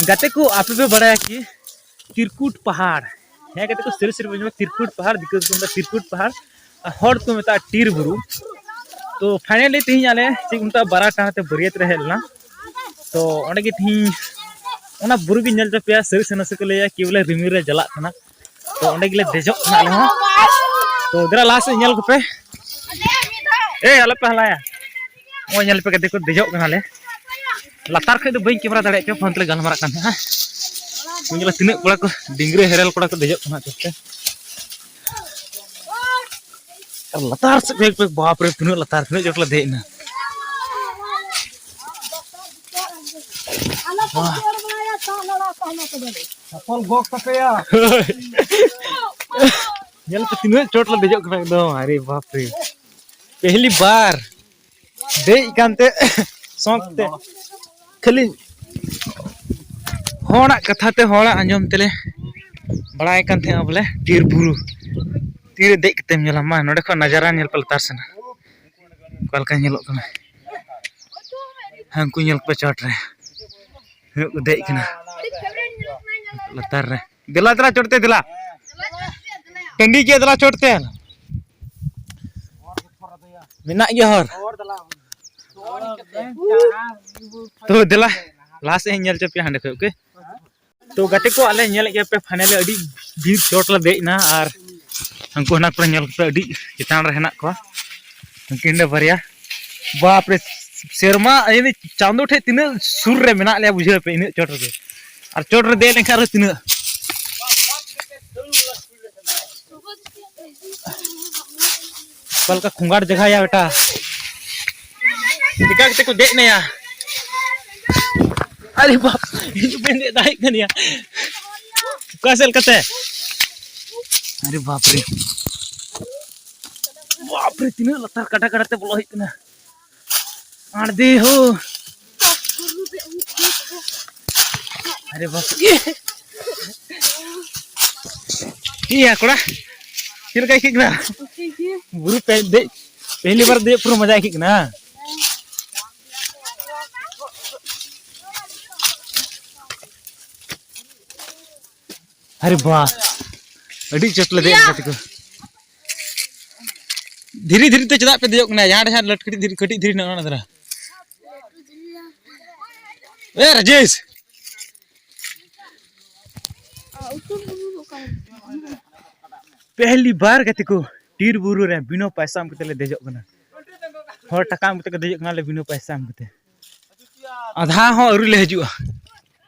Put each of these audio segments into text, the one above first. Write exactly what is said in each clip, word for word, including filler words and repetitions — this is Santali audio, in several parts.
ᱜᱟᱛᱮ ᱠᱚ, ᱟᱯᱮ ᱯᱮ ᱵᱟᱲᱟᱭᱟ ᱠᱤ ᱛᱤᱨᱠᱩᱴ ᱯᱟᱦᱟᱲ? ᱦᱮᱸ ᱜᱟᱛᱮ ᱠᱚ, ᱥᱟᱹᱨᱤ ᱥᱟᱹᱨᱤ ᱵᱚᱱ ᱢᱮᱱᱟ, ᱛᱤᱨᱠᱩᱴ ᱯᱟᱦᱟᱲ, ᱫᱤᱠᱩ ᱫᱚᱠᱚ ᱢᱮᱛᱟᱜᱼᱟ ᱛᱤᱨᱠᱩᱴ ᱯᱟᱦᱟᱲ, ᱟᱨ ᱦᱚᱲ ᱠᱚ ᱢᱮᱛᱟᱜᱼᱟ ᱴᱤᱨ ᱵᱩᱨᱩ᱾ ᱛᱚ finally ᱛᱮᱦᱮᱧ ᱟᱞᱮ ᱪᱮᱫ ᱠᱚ ᱢᱮᱛᱟᱜᱼᱟ, ᱵᱟᱨᱟ ᱴᱟᱬᱟ ᱛᱮ ᱵᱟᱹᱨᱭᱟᱹᱛ ᱨᱮ ᱦᱮᱡ ᱞᱮᱱᱟ᱾ ᱛᱚ ᱚᱸᱰᱮ ᱜᱮ ᱛᱮᱦᱮᱧ ᱚᱱᱟ ᱵᱩᱨᱩ ᱜᱮ ᱧᱮᱞ ᱦᱚᱪᱚ ᱯᱮᱭᱟ᱾ ᱥᱟᱹᱨᱤ ᱥᱮ ᱱᱟᱥᱮ ᱠᱚ ᱞᱟᱹᱭᱟ ᱠᱤ ᱵᱚᱞᱮ ᱨᱤᱢᱤᱞ ᱨᱮ ᱪᱟᱞᱟᱜ ᱠᱟᱱᱟ᱾ ᱛᱚ ᱚᱸᱰᱮ ᱜᱮᱞᱮ ᱫᱮᱡᱚᱜ ᱠᱟᱱᱟ ᱟᱞᱮ ᱦᱚᱸ᱾ ᱛᱚ ᱫᱮᱞᱟ ᱞᱟᱦᱟ ᱥᱮᱫ ᱧᱮᱞ ᱠᱚᱯᱮ᱾ ᱮ ᱟᱞᱚᱯᱮ ᱦᱟᱞᱟᱭᱟ᱾ ᱱᱚᱜᱼᱚᱭ ᱧᱮᱞ ᱯᱮ ᱜᱟᱛᱮ ᱠᱚ, ᱫᱮᱡᱚᱜ ᱠᱟᱱᱟᱞᱮ᱾ ᱞᱟᱛᱟᱨ ᱠᱷᱚᱡ ᱫᱚ ᱵᱟᱹᱧ ᱠᱮᱢᱮᱨᱟ ᱫᱟᱲᱮᱭᱟᱜ ᱠᱟᱱᱟ, ᱯᱷᱳᱱ ᱛᱮᱞᱮ ᱜᱟᱞᱢᱟᱨᱟᱜ ᱠᱟᱱ ᱛᱟᱦᱮᱸᱱᱟ᱾ ᱧᱮᱞᱟ ᱛᱤᱱᱟᱹᱜ ᱠᱚᱲᱟ ᱠᱚ, ᱰᱤᱝᱜᱽᱨᱟᱹ ᱦᱮᱨᱮᱞ ᱠᱚᱲᱟ ᱠᱚ ᱫᱮᱡᱚᱜ ᱠᱟᱱᱟ ᱪᱚᱴ ᱛᱮ᱾ ᱟᱨ ᱞᱟᱛᱟᱨ ᱥᱮᱫ ᱠᱚᱭᱚᱜ ᱯᱮ, ᱵᱟᱯ ᱨᱮ, ᱛᱤᱱᱟᱹᱜ ᱞᱟᱛᱟᱨ, ᱛᱤᱱᱟᱹᱜ ᱪᱚᱴ ᱞᱮ ᱫᱮᱡ ᱮᱱᱟ᱾ ᱪᱟᱯᱚᱞ ᱜᱚᱜ ᱛᱟᱯᱮᱭᱟ᱾ ᱧᱮᱞ ᱯᱮ ᱛᱤᱱᱟᱹᱜ ᱪᱚᱴ ᱞᱮ ᱫᱮᱡᱚᱜ ᱠᱟᱱᱟ ᱮᱠᱫᱚᱢ᱾ ᱟᱨᱮ ᱵᱟᱯ ᱨᱮ, ᱯᱮᱦᱞᱤ ᱵᱟᱨ ᱫᱮᱡ ᱠᱟᱱᱛᱮ ᱥᱚᱠ ᱛᱮ ᱠᱷᱟᱹᱞᱤ ᱦᱚᱲᱟᱜ ᱠᱟᱛᱷᱟ ᱛᱮ, ᱦᱚᱲᱟᱜ ᱟᱸᱡᱚᱢ ᱛᱮᱞᱮ ᱵᱟᱲᱟᱭ ᱠᱟᱱ ᱛᱟᱦᱮᱸᱜᱼᱟ ᱵᱚᱞᱮ ᱵᱤᱨ ᱵᱩᱨᱩ ᱛᱤᱨᱮ ᱫᱮᱡ ᱠᱟᱛᱮᱢ ᱧᱮᱞᱟ᱾ ᱢᱟ ᱱᱚᱸᱰᱮ ᱠᱷᱚᱱ ᱱᱟᱡᱟᱨᱟ ᱧᱮᱞ ᱯᱮ ᱞᱟᱛᱟᱨ ᱥᱮᱱᱟᱜ ᱚᱠᱟ ᱞᱮᱠᱟ ᱧᱮᱞᱚᱜ ᱠᱟᱱᱟ᱾ ᱦᱟᱱᱠᱩ ᱧᱮᱞ ᱠᱚᱯᱮ ᱪᱚᱴ ᱨᱮ ᱛᱤᱱᱟᱹᱜ ᱠᱚ ᱫᱮᱡ ᱠᱟᱱᱟ ᱞᱟᱛᱟᱨ ᱨᱮ᱾ ᱫᱮᱞᱟ ᱫᱮᱞᱟ ᱪᱚᱴ ᱛᱮ ᱫᱮᱞᱟ᱾ ᱴᱟᱺᱰᱤ ᱜᱮᱭᱟ, ᱫᱮᱞᱟ ᱪᱚᱴ ᱛᱮ᱾ ᱢᱮᱱᱟᱜ ᱜᱮᱭᱟ ᱦᱚᱨ᱾ ᱛᱚ ᱫᱮᱞᱟ ᱞᱟᱦᱟ ᱥᱮᱫ ᱤᱧ ᱧᱮᱞ ᱦᱚᱪᱚ ᱯᱮᱭᱟ ᱦᱟᱸᱰᱮ ᱠᱷᱚᱡ, ᱳᱠᱮ? ᱛᱚ ᱜᱟᱛᱮ ᱠᱚ, ᱟᱞᱮ ᱧᱮᱞᱮᱫ ᱜᱮᱭᱟ ᱯᱮ, finally ᱟᱹᱰᱤ ᱰᱷᱮᱨ ᱪᱚᱴ ᱞᱮ ᱫᱮᱡ ᱮᱱᱟ ᱟᱨ ᱦᱟᱱᱠᱩ ᱦᱟᱱᱟ ᱠᱚᱨᱮ ᱧᱮᱞ ᱠᱚᱯᱮ ᱟᱹᱰᱤ ᱪᱮᱛᱟᱱ ᱨᱮ ᱦᱮᱱᱟᱜ ᱠᱚᱣᱟ᱾ ᱩᱱᱠᱤᱱ ᱫᱚ ᱵᱟᱨᱭᱟ, ᱵᱟᱯ ᱨᱮ, ᱥᱮᱨᱢᱟ ᱤᱭᱟᱹ ᱪᱟᱸᱫᱚ ᱴᱷᱮᱡ ᱛᱤᱱᱟᱹᱜ ᱥᱩᱨ ᱨᱮ ᱢᱮᱱᱟᱜ ᱞᱮᱭᱟ ᱵᱩᱡᱷᱟᱹᱣ ᱯᱮ, ᱤᱱᱟᱹᱜ ᱪᱚᱴ ᱨᱮᱜᱮ᱾ ᱟᱨ ᱪᱚᱴ ᱨᱮ ᱫᱮᱡ ᱞᱮᱱᱠᱷᱟᱱ ᱟᱨᱚ ᱛᱤᱱᱟᱹᱜ ᱚᱠᱟ ᱞᱮᱠᱟ ᱠᱷᱚᱸᱜᱟᱨ ᱡᱟᱭᱜᱟ ᱭᱟ ᱵᱮᱴᱟ᱾ ᱪᱮᱠᱟ ᱠᱟᱛᱮ ᱠᱚ ᱫᱮᱡ ᱱᱟᱭᱟ? ᱟᱨᱮ ᱵᱟᱯ, ᱤᱧ ᱵᱟᱹᱧ ᱫᱮᱡ ᱫᱟᱲᱮᱭᱟᱜ ᱠᱟᱱ ᱭᱟ᱾ ᱚᱠᱟ ᱥᱮᱫ ᱞᱮᱠᱟᱛᱮ? ᱟᱨᱮ ᱵᱟᱯ ᱨᱮ᱾ ᱵᱟᱯ ᱨᱮ, ᱛᱤᱱᱟᱹᱜ ᱞᱟᱛᱟᱨ ᱠᱟᱰᱟ ᱠᱟᱰᱟ ᱛᱮ ᱵᱚᱞᱚ ᱦᱩᱭᱩᱜ ᱠᱟᱱᱟ᱾ ᱟᱬᱫᱮ ᱦᱳ᱾ ᱟᱨᱮ ᱵᱟᱯ ᱨᱮ᱾ ᱤᱭᱟ ᱠᱚᱲᱟ, ᱪᱮᱫ ᱞᱮᱠᱟ ᱟᱹᱭᱠᱟᱹᱜ ᱠᱟᱱᱟ? ᱵᱩᱨᱩ ᱯᱮ ᱫᱮᱡ, ᱯᱮᱦᱞᱤ ᱵᱟᱨ ᱫᱮᱡ ᱯᱩᱨᱟᱹ ᱢᱚᱡᱟ ᱟᱹᱭᱠᱟᱹᱜ ᱠᱟᱱᱟ᱾ ᱟᱨᱮ ᱵᱟ, ᱟᱹᱰᱤ ᱪᱚᱴ ᱞᱮ ᱫᱮᱡ ᱮᱱᱟ ᱜᱟᱛᱮ ᱠᱚ᱾ ᱫᱷᱤᱨᱤ ᱫᱷᱤᱨᱤ ᱛᱮ ᱪᱮᱫᱟᱜ ᱯᱮ ᱫᱮᱡᱚᱜ ᱠᱟᱱᱟ? ᱡᱟᱦᱟᱸ ᱨᱮ ᱡᱟᱦᱟᱸ ᱞᱟᱹᱴᱩ ᱠᱟᱹᱴᱤᱡ ᱫᱷᱤᱨᱤ, ᱠᱟᱹᱴᱤᱡ ᱫᱷᱤᱨᱤ ᱱᱚᱜᱼᱚ ᱱᱚᱣᱟ ᱫᱷᱟᱨᱟ᱾ ᱮ ᱨᱟᱡᱮᱥ, ᱯᱮᱦᱞᱤ ᱵᱟᱨ ᱜᱟᱛᱮ ᱠᱚ, ᱵᱤᱨ ᱵᱩᱨᱩ ᱨᱮ ᱵᱤᱱᱟᱹ ᱯᱟᱭᱥᱟ ᱮᱢ ᱠᱟᱛᱮ ᱞᱮ ᱫᱮᱡᱚᱜ ᱠᱟᱱᱟ᱾ ᱦᱚᱲ ᱴᱟᱠᱟ ᱮᱢ ᱠᱟᱛᱮ ᱠᱚ ᱫᱮᱡᱚᱜ ᱠᱟᱱᱟ, ᱟᱞᱮ ᱵᱤᱱᱟᱹ ᱯᱟᱭᱥᱟ ᱮᱢ ᱠᱟᱛᱮ᱾ ᱟᱫᱷᱟ ᱦᱚᱸ ᱟᱹᱣᱨᱤ ᱞᱮ ᱦᱤᱡᱩᱜᱼᱟ,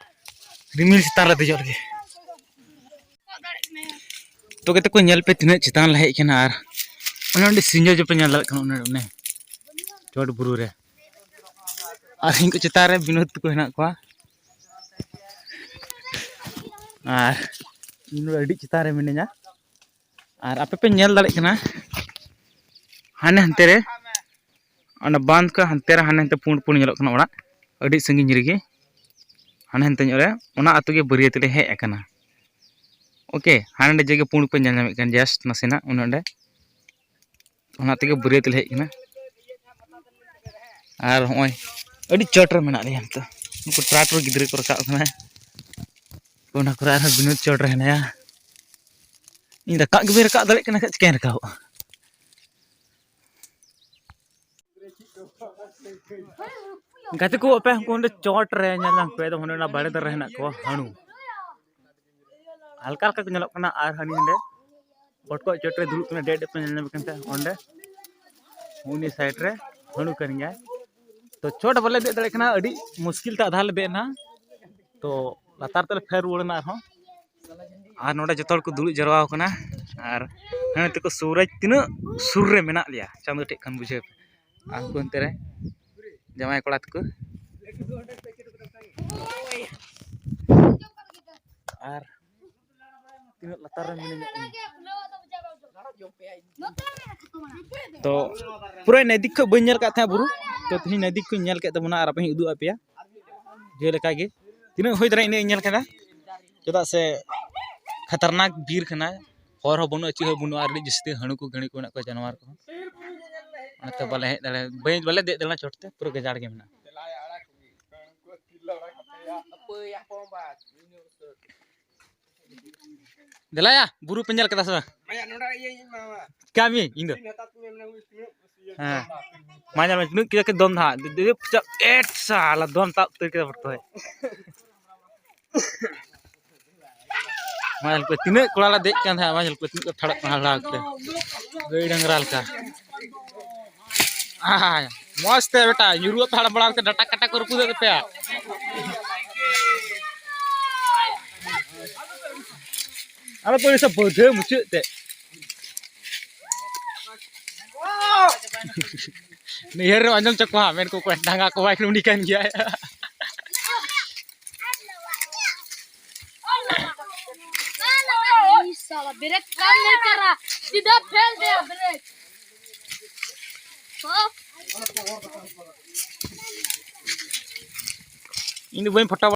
ᱨᱤᱢᱤᱞ ᱪᱮᱛᱟᱱ ᱨᱮ ᱫᱮᱡᱚᱜ ᱞᱟᱹᱜᱤᱫ᱾ ᱛᱚ ᱜᱟᱛᱮ ᱠᱚ, ᱧᱮᱞ ᱯᱮ ᱛᱤᱱᱟᱹᱜ ᱪᱮᱛᱟᱱ ᱞᱮ ᱦᱮᱡ ᱟᱠᱟᱱᱟ᱾ ᱟᱨ ᱚᱱᱮ ᱚᱸᱰᱮ ᱥᱤᱧ ᱡᱚᱡᱚ ᱯᱮ ᱧᱮᱞ ᱫᱟᱲᱮᱭᱟᱜ ᱠᱟᱱᱟ, ᱚᱱᱮ ᱚᱱᱮ ᱪᱚᱴ ᱵᱩᱨᱩ ᱨᱮ᱾ ᱟᱨ ᱤᱧ ᱠᱚ ᱪᱮᱛᱟᱱ ᱨᱮ ᱵᱤᱱᱳᱫ ᱛᱟᱠᱚ ᱦᱮᱱᱟᱜ ᱠᱚᱣᱟ᱾ ᱟᱨ ᱤᱧ ᱱᱚᱰᱮ ᱟᱹᱰᱤ ᱪᱮᱛᱟᱱ ᱨᱮ ᱢᱤᱱᱟᱹᱧᱟ᱾ ᱟᱨ ᱟᱯᱮ ᱯᱮ ᱧᱮᱞ ᱫᱟᱲᱮᱭᱟᱜ ᱠᱟᱱᱟ, ᱦᱟᱱᱮ ᱦᱟᱱᱛᱮ ᱨᱮ ᱚᱱᱟ ᱵᱟᱸᱫᱷ ᱠᱚ ᱦᱟᱱᱛᱮ ᱨᱮ, ᱦᱟᱱᱮ ᱦᱟᱱᱛᱮ ᱯᱩᱸᱰ ᱯᱩᱸᱰ ᱧᱮᱞᱚᱜ ᱠᱟᱱᱟ ᱚᱲᱟᱜ, ᱟᱹᱰᱤ ᱥᱟᱺᱜᱤᱧ ᱨᱮᱜᱮ, ᱦᱟᱱᱮ ᱦᱟᱱᱛᱮ ᱧᱚᱜ ᱨᱮ, ᱚᱱᱟ ᱟᱹᱛᱩ ᱜᱮ ᱵᱟᱹᱨᱭᱟᱹᱛ ᱞᱮ ᱦᱮᱡ ᱟᱠᱟᱱᱟ᱾ ᱳᱠᱮ, ᱦᱟᱸᱰᱮ ᱡᱮᱜᱮ ᱯᱩᱸᱰ ᱯᱮ ᱧᱮᱞ ᱧᱟᱢᱮᱫ ᱠᱟᱱ, just ᱱᱟᱥᱮᱱᱟᱜ ᱚᱱᱮ ᱚᱸᱰᱮ, ᱚᱱᱟ ᱛᱮᱜᱮ ᱵᱟᱹᱨᱭᱟᱹᱛ ᱞᱮ ᱦᱮᱡ ᱟᱠᱟᱱᱟ᱾ ᱟᱨ ᱦᱚᱸᱜᱼᱚᱭ ᱟᱹᱰᱤ ᱪᱚᱴ ᱨᱮ ᱢᱮᱱᱟᱜ ᱞᱮᱭᱟ ᱱᱤᱛᱚᱜ᱾ ᱱᱩᱠᱩ ᱴᱨᱟᱠᱴᱚᱨ ᱜᱤᱫᱽᱨᱟᱹ ᱠᱚ ᱨᱟᱠᱟᱵ ᱠᱟᱱᱟ, ᱚᱱᱟ ᱠᱚᱨᱮ ᱟᱨᱦᱚᱸ ᱵᱤᱱᱳᱫ ᱪᱚᱴ ᱨᱮ ᱦᱮᱱᱟᱭᱟ᱾ ᱤᱧ ᱨᱟᱠᱟᱵ ᱜᱮ ᱵᱟᱹᱧ ᱨᱟᱠᱟᱵ ᱫᱟᱲᱮᱭᱟᱜ ᱠᱟᱱᱟ, ᱠᱷᱟᱡ ᱪᱤᱠᱟᱹᱧ ᱨᱟᱠᱟᱵᱚᱜᱼᱟ? ᱜᱟᱛᱮ ᱠᱚ, ᱟᱯᱮ ᱩᱱᱠᱩ ᱚᱸᱰᱮ ᱪᱚᱴ ᱨᱮ ᱧᱮᱞ ᱧᱟᱢ ᱯᱮ, ᱮᱠᱫᱚᱢ ᱦᱟᱸᱰᱮ ᱚᱱᱟ ᱵᱟᱲᱮ ᱫᱟᱨᱮ ᱦᱮᱱᱟᱜ ᱠᱚᱣᱟ, ᱦᱟᱹᱬᱩ᱾ ᱦᱟᱞᱠᱟ ᱦᱟᱞᱠᱟ ᱠᱚ ᱧᱮᱞᱚᱜ ᱠᱟᱱᱟ᱾ ᱟᱨ ᱦᱟᱹᱱᱤ ᱦᱟᱸᱰᱮ ᱯᱚᱴᱠᱚᱡ ᱪᱚᱴ ᱨᱮ ᱫᱩᱲᱩᱵ ᱠᱟᱱᱟ, ᱰᱮᱡ ᱰᱮᱡ ᱯᱮ ᱧᱮᱞ ᱧᱟᱢᱮ ᱠᱟᱱ ᱛᱟᱦᱮᱸᱫ ᱚᱸᱰᱮ, ᱩᱱᱤ ᱥᱟᱭᱤᱰ ᱨᱮ ᱦᱟᱹᱬᱩ ᱠᱟᱱ ᱜᱮᱭᱟᱭ᱾ ᱛᱚ ᱪᱚᱴ ᱵᱟᱞᱮ ᱫᱮᱡ ᱫᱟᱲᱮᱭᱟᱜ ᱠᱟᱱᱟ, ᱟᱹᱰᱤ ᱢᱩᱥᱠᱤᱞ ᱛᱮ ᱟᱫᱷᱟ ᱞᱮ ᱫᱮᱡ ᱮᱱᱟ᱾ ᱛᱚ ᱞᱟᱛᱟᱨ ᱛᱮᱞᱮ ᱯᱷᱮᱨ ᱨᱩᱣᱟᱹᱲ ᱮᱱᱟ ᱟᱨᱦᱚᱸ᱾ ᱟᱨ ᱱᱚᱰᱮ ᱡᱚᱛᱚ ᱦᱚᱲ ᱠᱚ ᱫᱩᱲᱩᱵ ᱡᱟᱨᱣᱟ ᱟᱠᱟᱱᱟ᱾ ᱟᱨ ᱦᱟᱱᱮ ᱛᱟᱠᱚ ᱥᱩᱨ ᱨᱮ, ᱛᱤᱱᱟᱹᱜ ᱥᱩᱨ ᱨᱮ ᱢᱮᱱᱟᱜ ᱞᱮᱭᱟ ᱪᱟᱸᱫᱚ ᱴᱷᱮᱡ ᱠᱷᱚᱱ, ᱵᱩᱡᱷᱟᱹᱣ ᱯᱮ᱾ ᱟᱨ ᱩᱱᱠᱩ ᱚᱱᱛᱮ ᱨᱮ ᱡᱟᱶᱟᱭ ᱠᱚᱲᱟ ᱛᱟᱠᱚ᱾ ᱟᱨ ᱛᱤᱱᱟᱹᱜ ᱞᱟᱛᱟᱨ ᱨᱮ ᱢᱤᱱᱟᱹᱧᱟ ᱤᱧ᱾ ᱛᱚ ᱯᱩᱨᱟᱹ ᱱᱟᱭᱫᱤᱠ ᱠᱷᱚᱡ ᱵᱟᱹᱧ ᱧᱮᱞ ᱠᱟᱫ ᱛᱟᱦᱮᱸᱫ ᱵᱩᱨᱩ, ᱛᱚ ᱛᱮᱦᱮᱧ ᱱᱟᱭᱫᱤᱠ ᱠᱷᱚᱡ ᱤᱧ ᱧᱮᱞ ᱠᱮᱫ ᱛᱟᱵᱚᱱᱟ ᱟᱨ ᱟᱯᱮ ᱦᱚᱸᱧ ᱩᱫᱩᱜ ᱟᱯᱮᱭᱟ᱾ ᱡᱮᱞᱮᱠᱟ ᱜᱮ ᱛᱤᱱᱟᱹᱜ ᱦᱩᱭ ᱫᱟᱲᱮᱭᱟᱜᱼᱟ ᱤᱱᱟᱹᱜ ᱤᱧ ᱧᱮᱞ ᱠᱮᱫᱟ, ᱪᱮᱫᱟᱜ ᱥᱮ ᱠᱷᱟᱛᱟᱨᱱᱟᱠ ᱵᱤᱨ ᱠᱟᱱᱟ, ᱦᱚᱨ ᱦᱚᱸ ᱵᱟᱹᱱᱩᱜᱼᱟ, ᱪᱮᱫ ᱦᱚᱸ ᱵᱟᱹᱱᱩᱜᱼᱟ, ᱟᱨ ᱟᱹᱰᱤ ᱡᱟᱹᱥᱛᱤ ᱦᱟᱹᱬᱩ ᱠᱚ ᱜᱟᱹᱲᱤ ᱠᱚ ᱢᱮᱱᱟᱜ ᱠᱚᱣᱟ, ᱡᱟᱱᱣᱟᱨ ᱠᱚ᱾ ᱚᱱᱟᱛᱮ ᱵᱟᱞᱮ ᱦᱮᱡ ᱫᱟᱲᱮ, ᱵᱟᱹᱧ, ᱵᱟᱞᱮ ᱫᱮᱡ ᱫᱟᱲᱮᱭᱟᱜᱼᱟ ᱪᱚᱴ ᱛᱮ, ᱯᱩᱨᱟᱹ ᱜᱟᱡᱟᱲ ᱜᱮ ᱢᱮᱱᱟᱜᱼᱟ᱾ ᱫᱮᱞᱟᱭᱟ, ᱵᱩᱨᱩ ᱯᱮ ᱧᱮᱞ ᱠᱟᱫᱟ ᱥᱮ ᱵᱟᱝ? ᱢᱟᱭᱟ, ᱱᱚᱰᱮ ᱤᱭᱟᱹ ᱤᱧ ᱮᱢᱟᱢᱟ᱾ ᱪᱤᱠᱟᱹ ᱢᱮ, ᱤᱧ ᱫᱚ᱾ ᱥᱤᱢ ᱦᱟᱛᱟᱣ ᱛᱤᱧ ᱢᱮ, ᱢᱮᱱᱟᱢ ᱛᱤᱱᱟᱹᱜ ᱠᱩᱥᱤᱭᱟᱹᱧ᱾ ᱦᱮᱸ᱾ ᱢᱟ ᱧᱮᱞ ᱢᱮ, ᱛᱤᱱᱟᱹᱜ ᱠᱤᱞᱳ ᱠᱟᱛᱮ ᱫᱚᱱ ᱫᱟ ᱦᱟᱸᱜ᱾ ᱫᱮ-, ᱫᱮ-, ᱪᱟᱯ, ᱮᱴ ᱥᱟᱞᱟ, ᱫᱚᱱ ᱛᱟᱵ ᱩᱛᱟᱹᱨ ᱠᱮᱫᱟ ᱵᱚᱨᱛᱚᱭ᱾ ᱢᱟ ᱧᱮᱞ ᱯᱮ, ᱛᱤᱱᱟᱹᱜ ᱠᱚᱲᱟ ᱞᱮ ᱫᱮᱡ ᱠᱟᱱ ᱛᱟᱦᱮᱸᱫ, ᱢᱟ ᱧᱮᱞ ᱯᱮ, ᱛᱤᱱᱟᱹᱜ ᱠᱚ ᱛᱷᱟᱲᱚᱜ ᱠᱟᱱᱟ ᱦᱟᱲᱦᱟᱣ ᱠᱟᱛᱮ᱾ ᱜᱟᱹᱭ ᱰᱟᱝᱨᱟ ᱞᱮᱠᱟ᱾ ᱟᱭ, ᱢᱚᱡᱽ ᱛᱮ ᱵᱮᱴᱟ, ᱧᱩᱨᱩᱜ ᱛᱟᱲᱟᱢ ᱵᱟᱲᱟ ᱠᱟᱛᱮ ᱰᱟᱴᱟ ᱠᱟᱴᱟ ᱠᱚ ᱨᱟᱹᱯᱩᱫᱮᱫ ᱛᱟᱯᱮᱭᱟ᱾ ᱟᱫᱚ ᱯᱟᱹᱨᱤ ᱥᱮ ᱵᱟᱹᱫᱷᱟᱹ ᱢᱩᱪᱟᱹᱫ ᱛᱮ᱾ ᱱᱤᱭᱟᱹ ᱨᱮ ᱟᱸᱡᱚᱢ ᱪᱚ ᱠᱚᱣᱟ, ᱢᱮᱱ ᱠᱚ ᱚᱠᱚᱭ ᱰᱟᱸᱜᱟ ᱠᱚ ᱵᱟᱭ ᱩᱱᱤ ᱠᱟᱱ ᱜᱮᱭᱟᱭ᱾ साला ब्रेक काम नहीं कर रहा, सीधा फेल गया ब्रेक। ᱤᱧ ᱫᱚ ᱵᱟᱹᱧ ᱯᱷᱳᱴᱳ